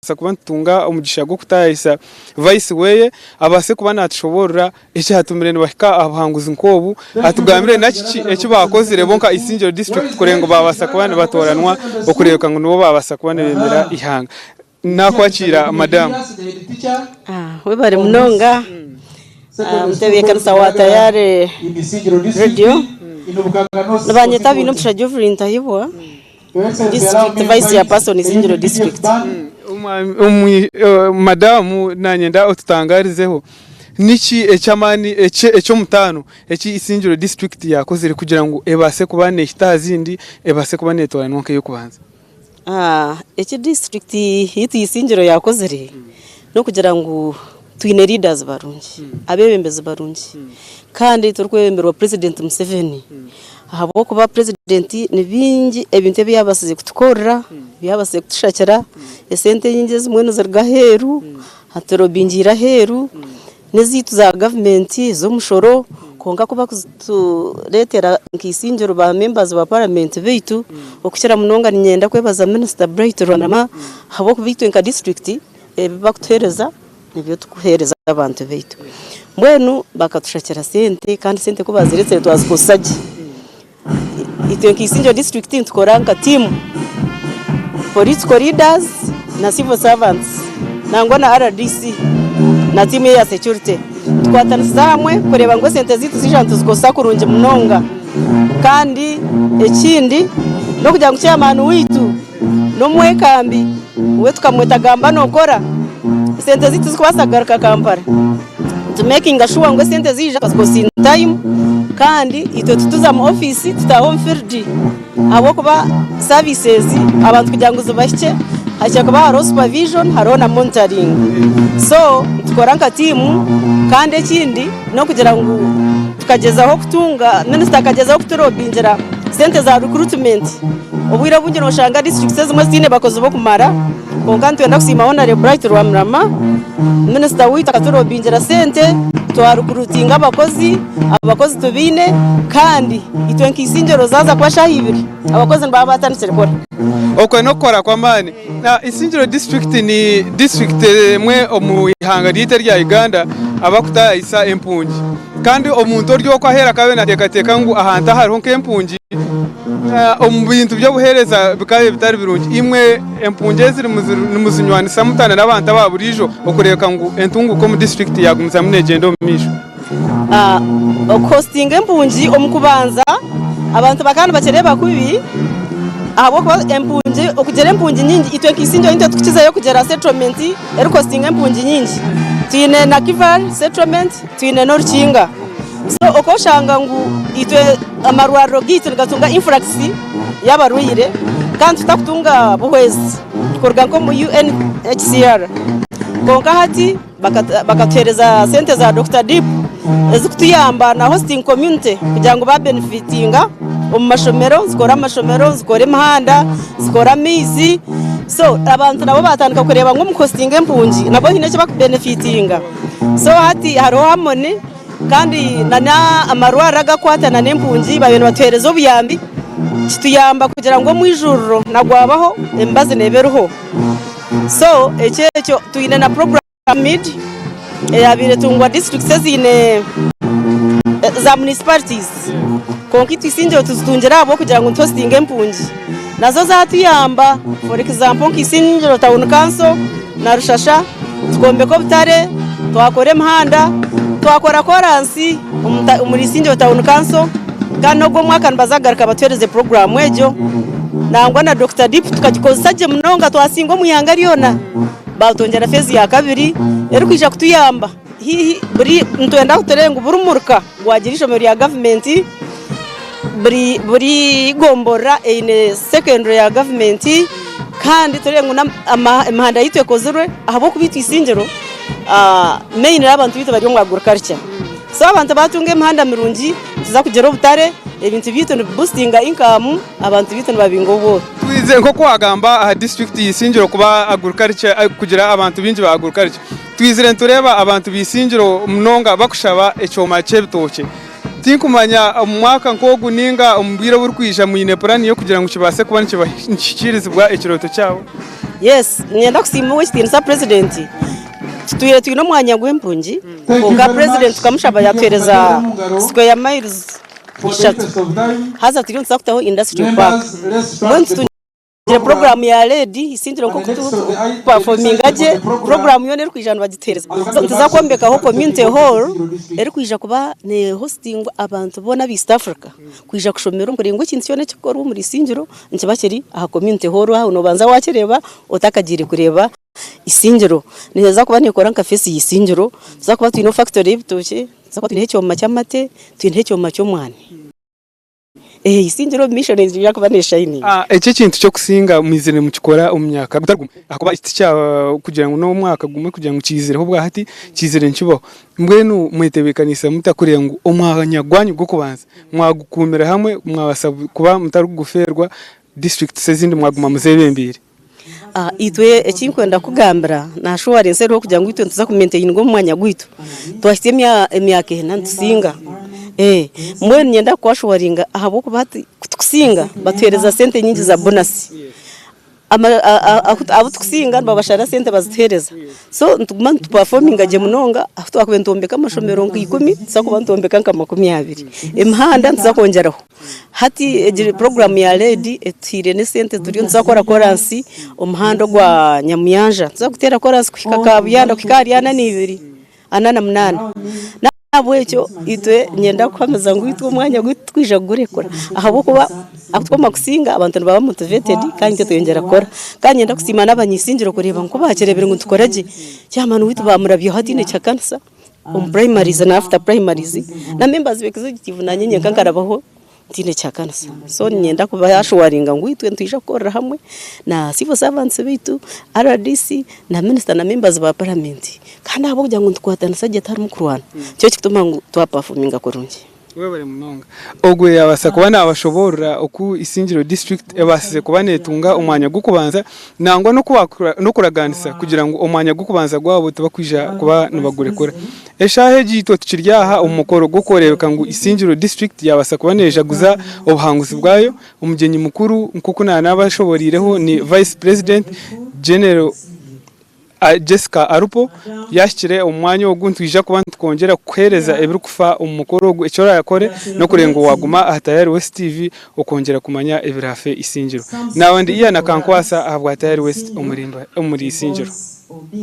Kuba nitutunga omugisha gw'okutaahisa Vice weye abaase kuba natushoboorora ekyatumire nibahika aha buhanguzi nk'obu, atugambire na kiki eki baakozire bo nka Isingiro District kureeba ngu baabaasa kuba nibatooranwa okureebeka ngu nibo baabaasa kuba nibemera eihanga. Naakwakiira Madam. Webare munonga Omutebeekanisa wa Tayari Radio. Nibanyeta Bainomugisha Geoffrey Ntahibwa. District Vice Chairperson Isingiro District. Madamu nanyenda otutangarizeho niki eky'amaani eky'omutaano eki Isingiro District yakozire kugira ngu ebaase kuba nehita aha zindi ebaase kuba netwaranwa nk'ey'okubanza? Eki disiturikiti yaitu Isingiro yakozire n'okugira ngu twine leaders barungi, abeebembezi barungi kandi turikwebemberwa President Museveni ahabw'okuba President ni bingi ebintu ebi yaabaasize kutukorera, ebi yaabaasize kutushakira, esente enyingi ezimwe niziruga aheeru, aturobingiire aheeru n'ezaitu za gavumenti ez'omushoro kwonka ku barikutureetera nka Isingiro ba members ba paramenti baitu okukira munonga niinyenda kwebaza Minisita Bright Rwandama ahabw'okuba itwe nka disiturikiti Ebi barikutuheereza nibyo turikuheereza abantu baitu. Mbwenu bakatushakira sente kandi sente ku baazireetsire twazikozesa gye. Itwe nka Isingiro disiturikiti nitukora nka tiimu, political leaders na civil servants nangwa na RDC na tiimu eya security. Tukwatanisiza hamwe kureeba ngu esente zaitu zaija nituzikozesa kurungi munonga. Kandi ekindi n'okugira ngu chairman waitu N'omwekambi we tukamweta gamba nokora, esente zaitu tizikubaasa kugaruka Kampala. Nitumekinga shuwa ngu esente zaija tukazikozesa in time kandi itwe tituza mu ofiisi tutaaha omu field ahabw'okuba services abantu kugira ngu zibahikye hakira kuba hariho supervision hariho na monitoring. So nitukora nka tiimu kandi ekindi n'okugira ngu tukagyezaho kutunga, minisita akagyezaho kuturobingira sente za recruitment. Obwire obwingi noshanga disiturikiti ezimwe zitaine bakozi b'okumara kwonka nitwenda kusiima Honare Bright Rwamirama minisita waitu akaturobingira sente twarikurutinga abakozi, abakozi tubaine kandi itwe nka Isingiro zaaza kuba shaaha ibiri abakozi nibaba baatandikire kukora. Okwo n'okukora kw'amaani. Isingiro disiturikiti ni disiturikiti emwe omu ihanga ryaitu erya Uganda abakutaayisa empungi. Kandi omuntu ori okwo aheeru akaba naateekateeka ngu ahantu ahariho nk'empungi omu bintu by'obuheereza bikaba bitari birungi. Imwe empungi ezi nimuzinywanisa muta n'abantu aba buriijo okureebeka ngu entunguuka omu disiturikiti yaagumizamu neegyenda omu maisho? Okuhositinga empungi omu kubanza abantu bakaba nibakireeba kubi ahabw'okuba empungi okugira empungi nyingi itwe nka Isingiro nitwe tukukizayo kugira settlement erikuhositinga empungi nyingi. Twine Nakivale settlement. Twine n'orukinga. So okooshanga ngu itwe amarwariro gaitu nigatunga influx y'abarwaire kandi tutakutunga buhwezi kuruga nk'omu UNHCR. Kwonka hati bakatuheereza sente za Dokita Deep ezikutuyamba na hosting community kugira ngu babenefitinga omu mashomero, zikore amashomero, zikore emihanda, zikore amaizi. So abantu nabo baatandika kureeba ngu omu kuhositinga empungi nabo haine eki bakubenefitinga. So hati hariho harmony kandi na amarwariro agakukwatana n'empungi babaire nibatuheereza obuyambi kituyamba kugira ngu omwijuriro na gwabaho emibazi neeba eriho. So ekyo ekyo twine na program mid eyabaire etungwa districts eziine za municipalities kwonka itwe Isingiro tuzitungire ahabw'okugira ngu nituhostinga empungi nazo zatuyamba for example nka Isingiro town council na Rushasha Tukombeka obutare, twakora emihanda, twakora koransi omuri Isingiro Town Council kandi n'ogu omwaka nibaza kugaruka batuheereze puroguraamu egyo. Nangwa na Dokita Deep tukagikozesa gye munonga twasinga omu ihanga ryona. Baatwongyera feezi ya kabiri erikwija kutuyamba haihi buri nitwenda ngu tureebe ngu buri muruka gwagira eishomero rya gavumenti, buri buri eigomborora eine secondary ya gavumenti kandi turebe ngu emihanda yaitu ekozirwe ahabw'okuba itwe Isingiro mainly abantu baitu bari omu agriculture. So abantu baatunga emihanda mirungi nituza kugira obutare, ebintu byaitu nibibusitinga income, abantu baitu nibabinga obworo. Twizire nk'oku waagamba aha disiturikiti ya Isingiro kuba agriculture kugira abantu baingi ba agriculture. Twizire nitureeba abantu ba Isingiro munonga bakushaba ekyoma ky'ebitookye. Tinkumanya omu mwaka nk'ogu nainga omu bwire oburikwija mwine puraani y'okugira ngu kibaase kuba nikihikiirizibwa ekirooto kyabo? Yes, niinyenda kusiima ow'ekitiinisa Purezidenti. Tutwire twine omwanya gw'empungi kwonka Purezidenti tukamushaba yaatuheereza square miles ishatu haza turiyo nituza kutaho industrial park. Mbwenu tutungire puroguraamu ya RED Isingiro nk'oku turikupafominga gye, puroguraamu yoona erikwija nibagituheereza. So nituza kwombekaho community hall erikwija kuba nehositingwa abantu boona aba East Africa. Kwija kushomera omu kuringo ekintu kyona ekirikukorwa omuri Isingiro nikiba kiri aha community hall aho nobanza wakireeba otakagiire kureeba Isingiro. Neeza kuba nekora nka face ya Isingiro, nituza kuba twineho factory y'ebitookye, nituza kuba twineho ekyoma ky'amate, twineho ekyoma ky'omwani. Isingiro omu maisho neija kuba neshayininga. Eki ekintu ky'okusinga mwizire mukikora omu myaka gutari gumwe ahakuba eki tikya kugira ngu n'omwaka gumwe kugira ngu kiizireho obwahati kiizire nikibaho. Mbwenu mwetebeekaniise muta kureeba ngu omwanya gwanyu gw'okubanza mwagukuumira hamwe mwabaasa kuba mutarikugufeerwa disiturikiti ezindi mwaguma muzeebembeire? Itwe eki ndikwenda kukugambira na ashuwarensi eriho kugira ngu itwe nituza kumentaininga omu mwanya gwaitu. Twahitsya emyaka ena nitusinga. Mbwenu niinyenda kukwashuwaringa ahabw'okuba hati ku tukusinga batuheereza sente nyingi za bonasi. Abu tukusinga nibabashara sente bazituheereza. So nituguma nitupafominga gye munonga ahu twakubaire nitwombeka amashomero nka ikumi nituza kuba nitwombeka nka 20. Emihanda nituza kwongyeraho. Hati egi puroguraamu ya RED etuhaire n'esente turiyo nituza kukora koransi omuhanda ogwa Nyamuyanja. Nituza kuteera koransi kuhika Kabuyanda kuhika ahari 42, 48. N'ahabw'ekyo itwe niinyenda kuhamiza ngu itwe omwanya gwaitu titwija kugurekura ahabw'okuba ahu twamara kusinga abantu nibaba motivated kandi itwe tweyongyera kukora. Kandi niinyenda kusiima n'abany'isingiro kureeba ngu ku baakireebire ngu nitukora gye, chairman waitu baamurabyaho ataine kihakanisa omu primaries na after primaries na members ba executive naanye nyenka nkarabaho. Ntiine kihakanisa. So niinyenda kubaashuwaringa ngu itwe nitwija kukorera hamwe na civil servants baitu, rdc na minisita na members ba paramenti. Kandi ahabw'okugira ngu nitukwatanisa gye tiharimu kurwana, nikyo kirikutuma ngu twapafominga kurungi. Webare munonga. Ogwe yabaasa kuba nabashoboorora oku Isingiro district ebaasize kuba netunga omwanya gw'okubanza nangwa n'okuraganisa kugira ngu omwanya gw'okubanza gwabo tibakwija kuba nibagurekura. Eshaaha egi itwe tukiri aha omu mukoro gw'okworeebeka ngu Isingiro disiturikiti yaabaasa kuba neejaguza obuhanguzi bwayo. Omugyenyi mukuru nk'oku naanabashoboreireho ni Vice President General Jessica Alupo yaahikire omu mwanya ogu nitwija kuba nitukwongyera kukuheereza ebirikufa omu mukoro ogu. Eki oraakore n'okureeba ngu waaguma aha Tayari West TV okwongyera kumanya ebiraafe Isingiro. Naaba ndi Ian Akankwasa ahabwa Tayari West omuri Isingiro.